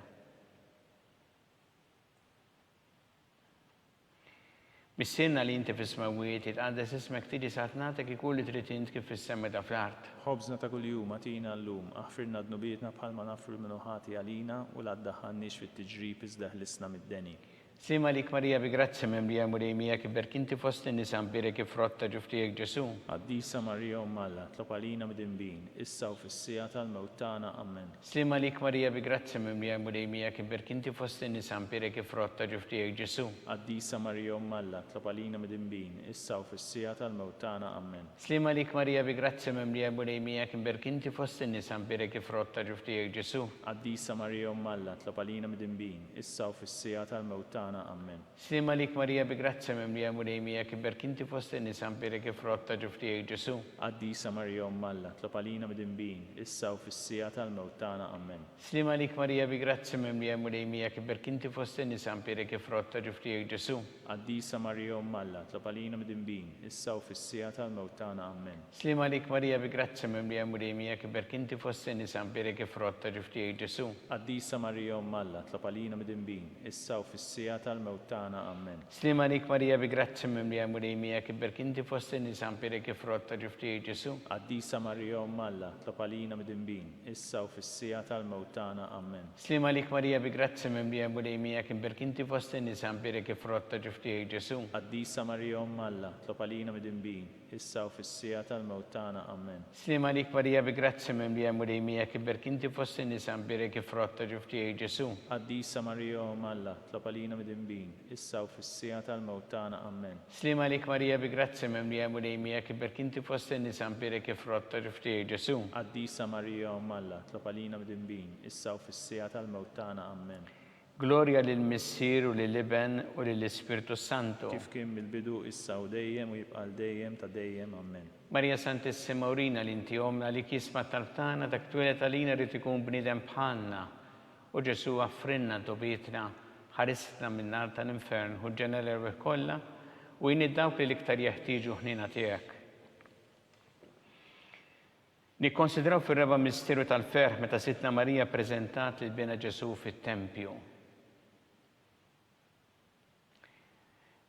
Missierna li inti fis-smewwiet, jitqaddes ismek, tiġi saltnatek, ikun li trid int kif fis-sema da fl-art. Ħobżna ta' kuljum agħtina llum, aħfrilna dnubietna bħalma naħfru 'l min hu ħati għalina, u la ddaħħalniex fit-tiġrib iżda eħlisna mid-deni. Sliem għalik Marija bi grazzja mimlija l-Mulej miegħek iberk inti fost in-nisa mbierek il-frott ta' ġuf tiegħek Ġesù. Qaddisa Marija Omm Alla, tlob għalina midinbin, issa u fis-siegħa tal-mewt tagħna. Ammen. Sliem għalik Marija bi grazzja mimlija l-Mulej miegħek imbierk inti fost in-nisa mbierek il-frott ta' ġuf tiegħek Ġesù. Qaddisa Marija Omm Alla, tlob għalina midinbin, issa u fis-siegħa tal-mewt tagħna. Ammen. Sliem għalik Marija bi grazzja mimlija l-Mulej miegħek imbierk inti fost in-nisa mbierek il-frott ta' ġuf tiegħek Ġesù. Qaddisa Marija Omm Alla, tlob għalina midinbin, issa u fis-siegħa tal-mewt tagħna. tagħna. Ammen. Sliem għalik Marija bi grazzja mimlija Mulej miegħek iberk inti fost in-nisa mbierek il-frott ta' ġuf tiegħek Ġesù. Qaddisa Marija Omm Alla, tlob għalina midinbin, issa u fis-siegħa tal-mewt tagħna. Ammen. Sliem għalik Marija bi grazzja mimlija Mulej miegħek iberk inti fost in-nisa mbierek il-frott ta' ġuf tiegħek Ġesù. Qaddisa Marija Omm Alla, tlob għalina midinbin, issa u fis-siegħa tal-mewt tagħna. Ammen. Sliem għalik Marija bi grazzja mimlija Mulej miegħek iberk inti fost in-nisa mbierek il-frott ta' ġuf tiegħek Ġesù. Qaddisa Marija Omm Alla, tlob għalina midinbin, issa u fis-siegħa tal-mewt tagħna. Ammen. Sliem għalik Marija bi grazzja mimlija Mulej miegħek iberk inti fost in-nisa mbierek il-frott ta' ġuf tiegħek Ġesù. Qaddisa Marija Omm Alla, tlob għalina midinbin, issa u fis-siegħa tal-mewt tagħna. Ammen. Sliem għalik Marija bi grazzja mimlija Mulej miegħek imbierk inti fost in-nisa mbierek il-frott ta' ġuf tiegħek Ġesù. Qaddisa Marija Omm Alla, tlob għalina midinbin, issa u fis-siegħa tal-mewt tagħna. Ammen. Sliem għalik Marija bi grazzja mimlija Mulej miegħek iberk inti fost in-nisa mbierek il-frott ta' ġuf tiegħek Ġesù. Qaddisa Marija Omm Alla, tlob għalina midinbin, issa u fis-siegħa tal-mewt tagħna. Ammen. Sliem għalik Marija bi grazzja mimlija Mulej miegħek iberk inti fost in-nisa mbierek il-frott ta' ġuf tiegħek Ġesù. Qaddisa Marija Omm Alla, tlob għalina midinbin, issa u fis-siegħa tal-mewt tagħna. Ammen. Glorja lill-Missier u lill-Iben u lill-Ispirtu s-Santu. Kif kien mill-bidu, issa u dejjem, u jibqa' għal dejjem ta' dejjem. Ammen. Marija Santissima urina li inti Ommna għalik jisma' t-talb tagħna dak twieled għalina ried ikun bniedem bħalna. O Ġesù aħfrilna dnubietna, ħarisna min-nar tal-infern, ħu l-ġenna l-erwieħ kollha, u għin lil dawk li l-iktar jeħtieġu l-ħniena tiegħek. Nikkonsidraw fir-raba' misteru tal-ferħ meta Sidtna Marija ppreżentat lil Binha Ġesù fit-tempju.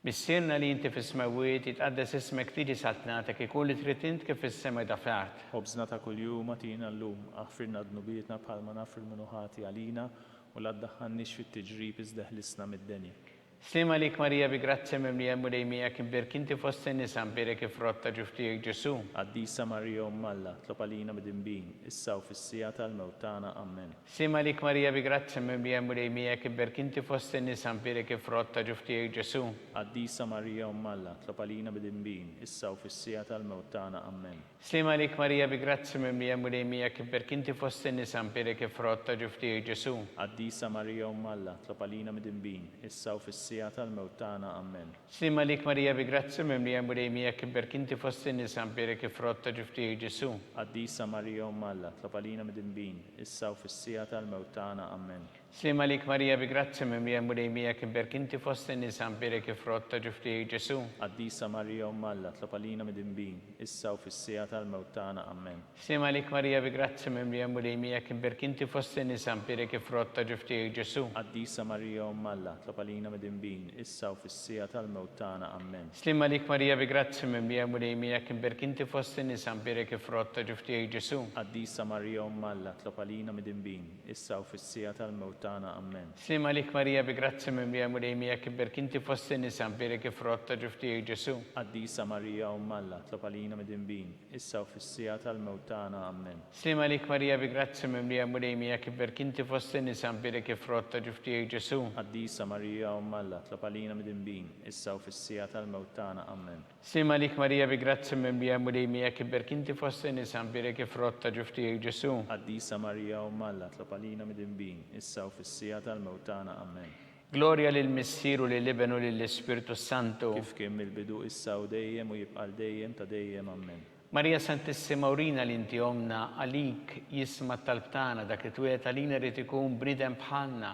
Missierna li inti fis-smewwiet, jitqaddes ismek, tiġi saltnatek, ikun li trid int kif fis-sema jda fl-art. Ħobżna ta' kuljum agħtina llum, aħfrilna dnubietna bħalma naghfru 'l min hu ħati għalina, u la ddaħħalniex fit-tiġrib iżda eħlisna mid-deni. Sliem għalik Marija bi grazzja mimlija l-Mulej miegħek imbierk inti fost in-nisa mbierek il-frott ta' ġuf tiegħek Ġesù. Qaddisa Marija Omm Alla, tlob għalina midinbin, issa u fis-siegħa tal-mewt tagħna. Ammen. Sliem għalik Marija bi grazzja mimlija l-Mulej miegħek imbierk inti fost in-nisa mbierek il-frott ta' ġuf tiegħek Ġesù. Qaddisa Marija Omm Alla, tlob għalina midinbin, issa u fis-siegħa tal-mewt tagħna. Ammen. Sliem għalik Marija bi grazzja mimlija Mulej miegħek iberk inti fost in-nisa mbierek il-frott ta' ġuf tiegħek Ġesù. Qaddisa Marija Omm Alla, tlob għalina midinbin, issa u fis-siegħa tal-mewt tagħna. Ammen. Sliem għalik Marija bi grazzja mimlija Mulej miegħek iberk inti fost in-nisa mbierek il-frott ta' ġuf tiegħek Ġesù. Qaddisa Marija Omm Alla, tlob għalina midinbin, issa u fis-siegħa tal-mewt tagħna. Ammen. Sliem għalik Marija bi grazzja mimlija Mulej miegħek iberk inti fost in-nisa mbierek il-frott ta' ġuf tiegħek Ġesù. Qaddisa Marija Omm Alla tlob għalina midinbin, issa u fis-siegħa tal-mewt tagħna. Ammen. Sliem għalik Marija bi grazzja mimlija Mulej miegħek iberk inti fost in-nisa mbierek il-frott ta' ġuf tiegħek Ġesù. Qaddisa Marija Omm Alla tlob għalina midinbin, issa u fis-siegħa tal-mewt tagħna. Ammen. Sliem għalik Marija bi grazzja mimlija Mulej miegħek iberk inti fost in-nisa mbierek il-frott ta' ġuf tiegħek Ġesù. Qaddisa Marija Omm Alla tlob għalina midinbin, issa u fis-siegħa tal-mewt tagħna. Ammen. Sliem għalik Marija bi grazzja mimlija Mulej miegħek iberk inti fost in-nisa mbierek il-frott ta' ġuf tiegħek Ġesù. Qaddisa Marija Omm Alla, tlob għalina midinbin, issa u fis-siegħa tal-mewt tagħna. Ammen. Sliem għalik Marija bi grazzja mimlija Mulej miegħek iberk inti fost in-nisa mbierek il-frott ta' ġuf tiegħek Ġesù. Qaddisa Marija Omm Alla, tlob għalina midinbin, issa u fis-siegħa tal-mewt tagħna. Ammen. Sliem għalik Marija bi grazzja mimlija Mulej miegħek iberk inti fost in-nisa mbierek il-frott ta' ġuf tiegħek Ġesù. Qaddisa Marija Omm Alla tlob għalina midinbin, issa u fis-siegħa tal-mewt tagħna. Ammen. Glorja lill-Missier u lill-Iben u lill-Ispirtu s-Santu. Kif kien mill-bidu issa u dejjem u jibqa' għal dejjem ta' dejjem. Ammen. Marija Santissima urina li inti Ommna għalik jisma' t-talb tagħna dak li twieled għalina ried ikun bniedem bħalna.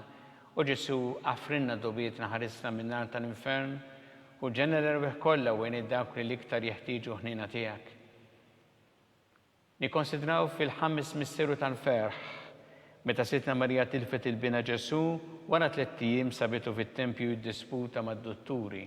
O Ġesù aħfrilna dnubietna ħarisna min-nar tal-infern U ġenna l-erwieħ kollha u għin dawk li l-iktar jeħtieġu l-ħniena tiegħek. Nikkonsidraw fil-ħames misteru tal-ferħ, meta Sidtna Marija tilfet 'il Binha Ġesù, wara tlett ijiem sabitu fit-tempju jiddisputa mad-dutturi.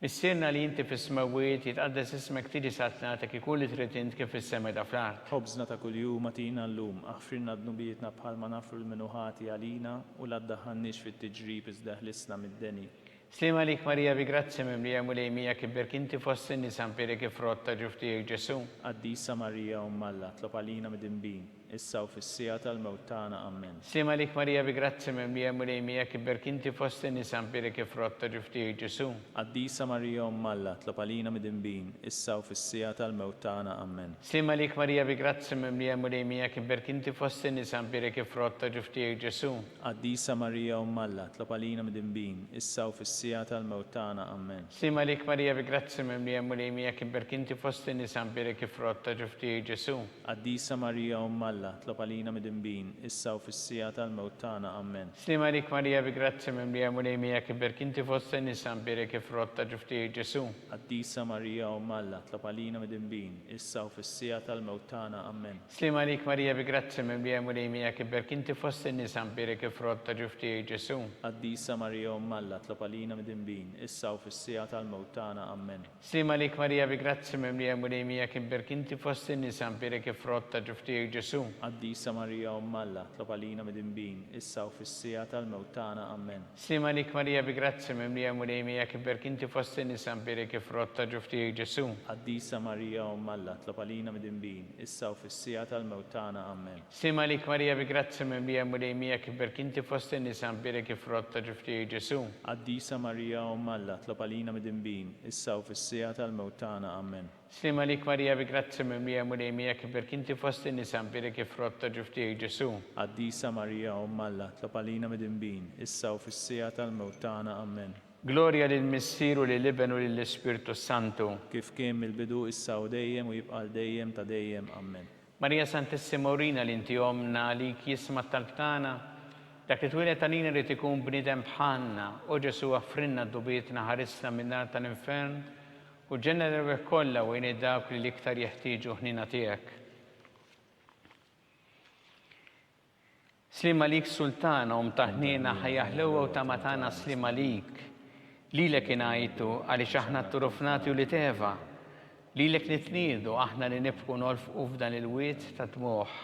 Missierna li inti fis-smewwiet, jitqaddes ismek tiġi saltnatek ikun li trid int kif fis-sema ida fl-art. Ħobżna ta' kuljum agħtina llum, aħfrilna dnubietna bħalma naghfru 'l min hu ħati għalina, u la ddaħħalniex fit-tiġrib iżda eħlisna mid-deni. Sliem għalik Marija bi grazzja mimlija Mulej miegħek imbierk inti fost in-nisa mbierek il-frott ta' ġuf tiegħek Ġesù. Qaddisa Marija Omm Alla tlob għalina midinbin, issa u fis-siegħa tal-mewt tagħna. Ammen. Sliem għalik Marija bi grazzja mimlija Mulej miegħek imbierk inti fost in-nisa mbierek il-frott ta' ġuf tiegħek Ġesù. Qaddisa Marija Omm Alla tlob għalina midinbin, issa u fis-siegħa tal-mewt tagħna. Ammen. Sliem għalik Marija bi grazzja mimlija Mulej miegħek imbierk inti fost in-nisa mbierek il-frott ta' ġuf tiegħek Ġesù. Qaddisa Marija Omm Alla, tlob għalina midinbin, issa u fis-siegħa tal-mewt tagħna. Ammen. Sliem għalik Marija bi grazzja mimlija Mulej miegħek imbierk inti fost in-nisa mbierek il-frott ta' ġuf tiegħek Ġesù. Qaddisa Marija Omm Alla, tlob għalina midinbin, issa u fis-siegħa tal-mewt tagħna. Ammen. Sliem għalik Marija bi grazzja mimlija Mulej miegħek imbierk inti fost in-nisa mbierek il-frott ta' ġuf tiegħek Ġesù. Qaddisa Marija Omm Alla, tlob għalina midinbin, issa u fis-siegħa tal-mewt tagħna. Ammen. Sliem għalik Marija bi grazzja mimlija Mulej miegħek ibbierk inti fost in-nisa mbierek il-frott ta' ġuf tiegħek Ġesù. Qaddisa Marija Omm Alla tlob għalina midinbin, issa u fis-siegħa tal-mewt tagħna. Ammen. Sliem għalik Marija bi grazzja mimlija Mulej miegħek ibbierk inti fost in-nisa mbierek il-frott ta' ġuf tiegħek Ġesù. Qaddisa Marija Omm Alla tlob għalina midinbin, issa u fis-siegħa tal-mewt tagħna. Ammen. Sliem għalik Marija bi grazzja mimlija Mulej miegħek ibbierk inti fost in-nisa mbierek il-frott ta' ġuf tiegħek Ġesù. Qaddisa Marija Omm Alla tlob għalina midinbin, issa u fis-siegħa tal-mewt tagħna. Ammen. Sliem għalik Marija bi grazzja mimlija Mulej miegħek ibbierk inti fost in-nisa mbierek il-frott ta' ġuf tiegħek Ġesù. Qaddisa Marija Omm Alla tlob għalina midinbin, issa u fis-siegħa tal-mewt tagħna. Ammen. Sliem għalik Marija bi grazzja mimlija Mulej miegħek ibbierk inti fost in-nisa mbierek il-frott ta' ġuf tiegħek Ġesù. Qaddisa Marija Omm Alla tlob għalina midinbin, issa u fis-siegħa tal-mewt tagħna. Ammen. Glorja lill-Missier u lill-Iben u lill-Ispirtu s-Santu. Kif kien mill-bidu, issa u dejjem u jibqa' għal dejjem ta' dejjem. Ammen. Marija Santissima urina li inti Ommna għalik jisma' t-talb tagħna. Dak li twieled għalina ried ikun bniedem bħalna. O Ġesù aħfrilna dnubietna ħarisna min-nar tal-infern U ġenna l-erwieħ kollha u għin dawk li l-iktar jeħtieġu ħniena tiegħek. Sliem għalik Sultana, Omm ta' ħniena, ħajja ħlewwa u tama tagħna sliem għalik. Lilek ingħajtu għaliex aħna tturufnati ulied Eva. Lilek nitniedu aħna li nibku nolfqu f'dan il-wied ta' dmugħ.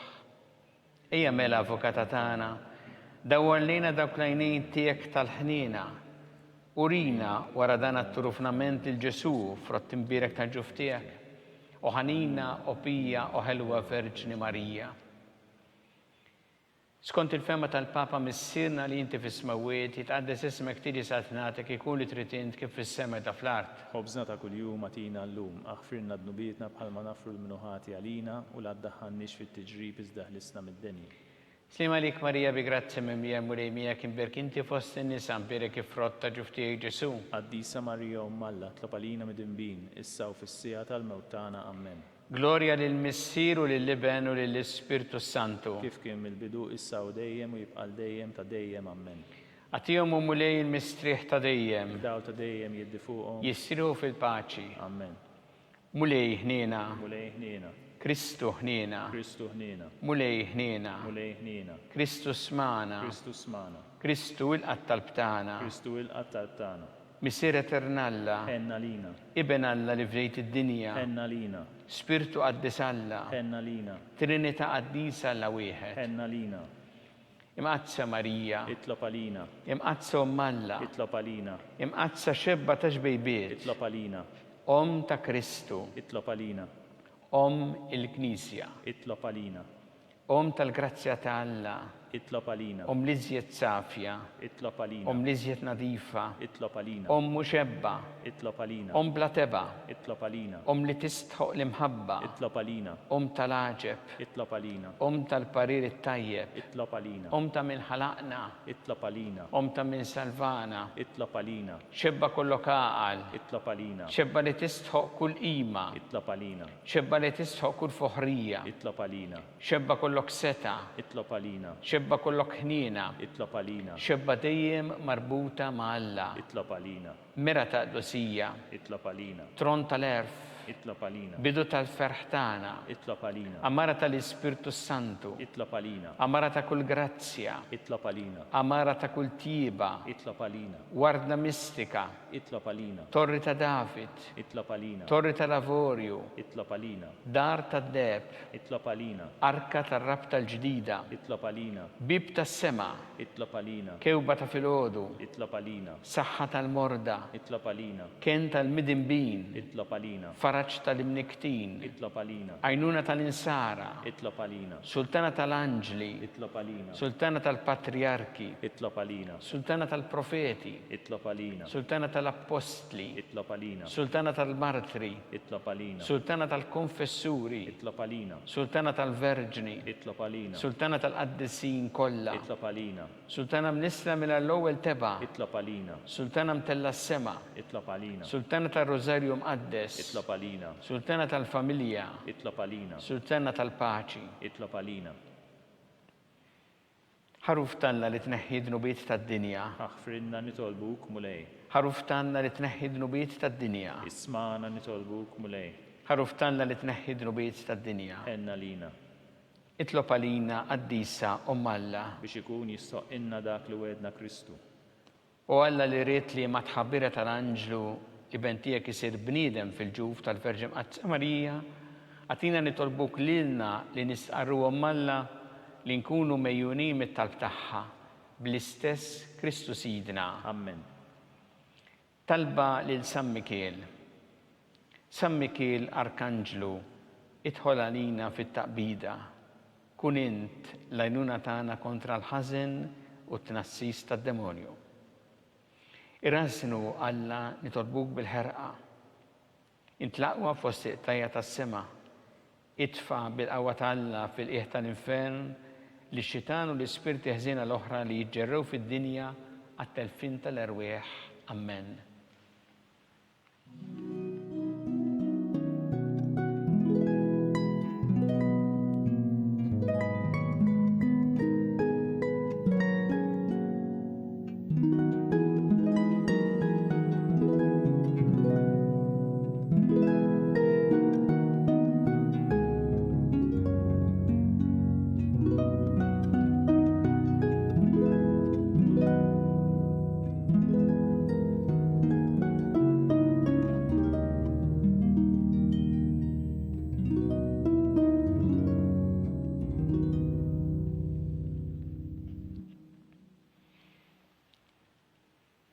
Ejja mela, Avukata tagħna, dawwar lejna dawk l-għajnejn tiegħek tal-ħniena. Urina wara dan għat-turufnament lil Ġesù, frott imbierek tal-ġuf tiegħek. O ħanina, o pija, o ħelwa Verġni Marija. Skont il-fehma tal-Papa Missierna li inti fis-smewwiet, jitqaddes ismek tiġi saltnatek, ikun li trid int kif fis-sema ida fl-art. Ħobżna ta' kuljum agħtina llum, aħfrilna dnubietna bħalma nafru 'l min hu ħati għalina, u la ddaħħalniex fit-tiġrib iżda ħlisna mid-deni. Sliem għalik Marija bi grazzja mimlija l-Mulej miegħek imbierk inti fost in-nisa mbierek il-frott ta' ġuf tiegħek Ġesù. Qaddisa Marija Omm Alla tlob għalina midinbin, issa u fis-siegħa tal-mewt tagħna. Ammen. Glorja lill-Missier u lill-Iben u lill-Ispirtu s-Santu. Kif kien mill-bidu, issa u dejjem u jibqa' għal dejjem ta' dejjem. Ammen. Agħtihom, o Mulej, il-mistrieħ ta' dejjem. Id-dawl ta' dejjem jiddi fuqhom. Jistrieħu fil-paċi. Ammen. Mulej ħniena. Mulej ħniena. Kristu ħniena. Kristu ħniena. Mulej ħniena. Mulej ħniena. Kristu smagħna. Kristu smagħna. Kristu ilqa' t-talb tagħna. Kristu ilqa' t-talb tagħna. Missier etern Alla. Ħenn għalina. Iben Alla li fdejt id-dinja. Ħenn għalina. Spirtu qaddis Alla. Ħenn għalina. Trinità qaddisa Alla wieħed. Ħenn għalina. Imqaddsa Marija. Itlob għalina. Imqaddsa Omm Alla. Itlob għalina. Imqaddsa xebba ta' xbejbiet. Itlob għalina. Omm ta' Kristu. Itlob għalina. Omm il-Knisja. Itlob għalina. Omm tal-grazzja ta' Alla. Itlob għalina. Omm l-iżjed safja. Itlob għalina. Omm l-iżjed nadifa. Itlob għalina. Omm mhux ebba. Itlob għalina. Omm bla tebgħa. Itlob għalina. Omm li tistħoq l-imħabba. Itlob għalina. Omm tal-għaġeb. Itlob għalina. Omm tal-parir it-tajjeb. Itlob għalina. Omm ta' min ħalaqna. Itlob għalina. Omm ta' min salvana. Itlob għalina. Xebba kollok għaqal. Itlob għalina. Xebba li tistħoq kull qima. Itlob għalina. Xebba li tistħoq kull foħrija. Itlob għalina. Xebba kollok setgħa. Itlob għalina. Xebba kollok ħniena. Itlob għalina. Xebba dejjem marbuta ma' Alla. Itlob għalina. Mera ta' qdusija. Itlob għalina. Tron tal-għerf. Itlob għalina. Bidu tal-ferħ tagħna. Itlob għalina. Għamara tal-Ispirtu s-Santu. Itlob għalina. Għamara ta' kull grazzja. Itlob għalina. Għamara ta' kull tjieba. Itlob għalina. Warda mistika. Itlob għalina. Torri ta' David. Itlob għalina. Torri tal-avorju. Itlob għalina. Dar tad-deheb. Itlob għalina. Arka tar-rabta l-ġdida. Itlob għalina. Bieb tas-sema. Itlob għalina. Kewba ta' filgħodu. Itlob għalina. Saħħa tal-morda. Itlob għalina. Kenn tal-midinbin. Itlob għalina. Faraġ tal-imnikktin. Itlob għalina. Għajnuna tal-insara. Itlob għalina. Sultana tal-anġli. Itlob għalina. Sultana tal-patrijarki. Itlob għalina. Sultana tal-profeti. Itlob għalina. Sultana tal-appostli. Itlob għalina. Sultana tal-martri. Itlob għalina. Sultana tal-konfessuri. Itlob għalina. Sultana tal-verġni. Itlob għalina. Sultana tal-qaddisin kollha. Itlob għalina. Sultana mnissla mingħajr l-ewwel tebgħa. Itlob għalina. Sultana mtellgħa s-sema. Itlob għalina. Sultana tar-Rużarju Mqaddes. Itlob għalina. Sultana tal-familja. Itlob għalina. Sultana tal-paċi. Itlob għalina. Ħaruf t'Alla li tneħħi d-dnubiet tad-dinja. Aħfrilna nitolbuk, Mulej. Ħaruf t'Alla li tneħħi d-dnubiet tad-dinja. Ismagħna nitolbuk, Mulej. Ħaruf t'Alla li tneħħi d-dnubiet tad-dinja. Ħenn għalina. Itlob għalina, qaddisa Omm Alla. Biex ikun jistħoqqilna dak li wegħedna Kristu. O Alla li ridt li mat-tħabbira tal-anġlu Iben tiegħek isir bniedem fil-ġuf tal-Verġni Mqaddsa Marija, agħtina nitolbuk lilna li nistqarru Omm Alla li nkunu megħjunin mit-talb tagħha, bl-istess Kristu Sidna. Ammen. Talba lil San Mikiel. San Mikiel Arkanġlu, idħol għalina fit-taqbida. Kun int l-għajnuna tagħna kontra l-ħażen u t-tnassis tad-demonju. Irażżnu, Alla, nitolbuk bil-ħerqa. Int l-aqwa fost il-qtajja' tas-sema. Itfa' bil-qawwa ta' Alla fil-qiegħ tal-infern lix-xitan u l-ispirti ħżiena l-oħra li jiġġerrew fid-dinja għat-telfien tal-erwieħ. Ammen.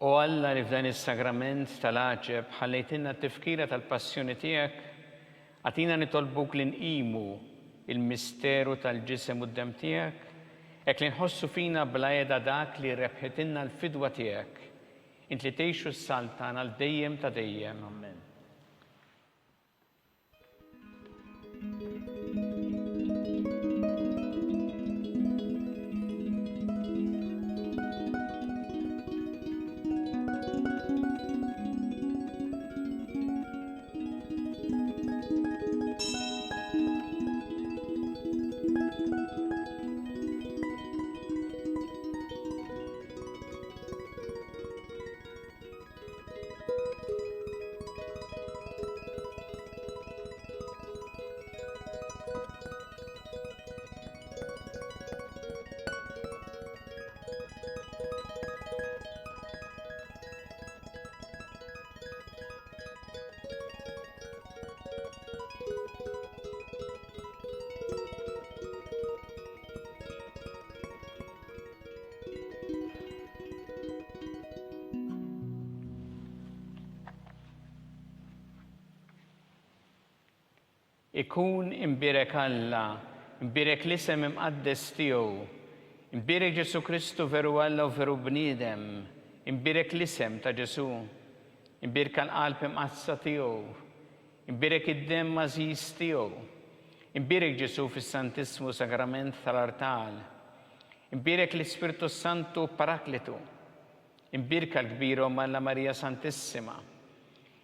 O Alla li f'dan is-sagrament tal-għaġeb ħallejtilna t-tifkira tal-passjoni tiegħek, agħtina nitolbuk li nqimu il-misteru tal-ġisem u d-demm tiegħek, hekk li nħossu fina bla heda dak li rebħitilna l-fidwa tiegħek, int li tgħix u ssaltan għal dejjem ta' dejjem. Amen. Ikun imbierek Alla, imbierek l-isem imqaddes tiegħu, imbierek Ġesù Kristu veru Alla u veru bniedem, imbierek l-isem ta' Ġesù, imbierka l-qalb imqaddsa tiegħu, imbierek id-demm għażiż tiegħu, imbierek Ġesù fis-Santissmu Sagrament tal-artal, imbierek l-Ispirtu s-Santu Paraklitu, imbierka l-kbira Omm Alla Marija Santissima,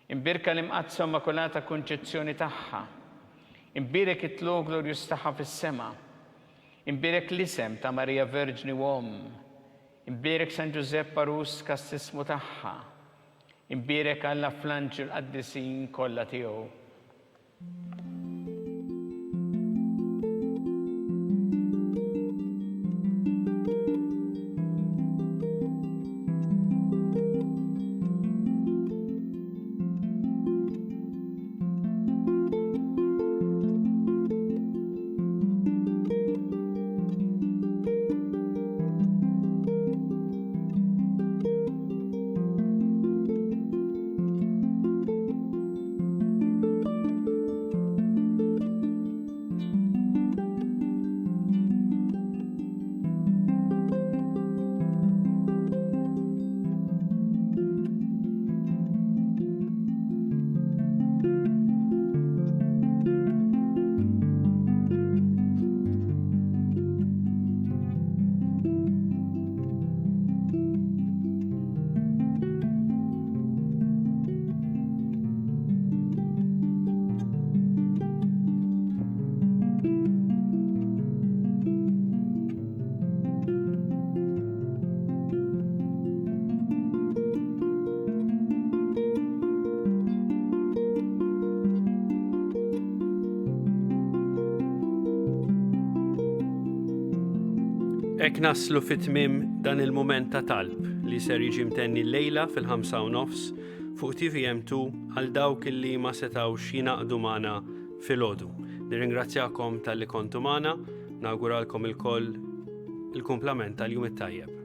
Imbierka l-Imqaddsa u Immakulata Kunċizzjoni tagħha. Imbierek it-tlugħ glorjuż tagħha fis-sema. Imbierek l-isem ta' Marija Verġni u Omm. Imbierek San Ġużepp għarus kastissmu tagħha. Imbierek Alla fl-anġli u l-qaddisin kollha tiegħu. Hekk naslu fi tmiem dan il-mument ta' talb li ser jiġi mtenni llejla fil-5 u nofs fuq TVM2 għal dawk li ma setgħux jingħaqdu magħna filgħodu. Nirringrazzjakom talli kontu magħna, nawguralkom ilkoll il-kumplament tal-jum it-tajjeb.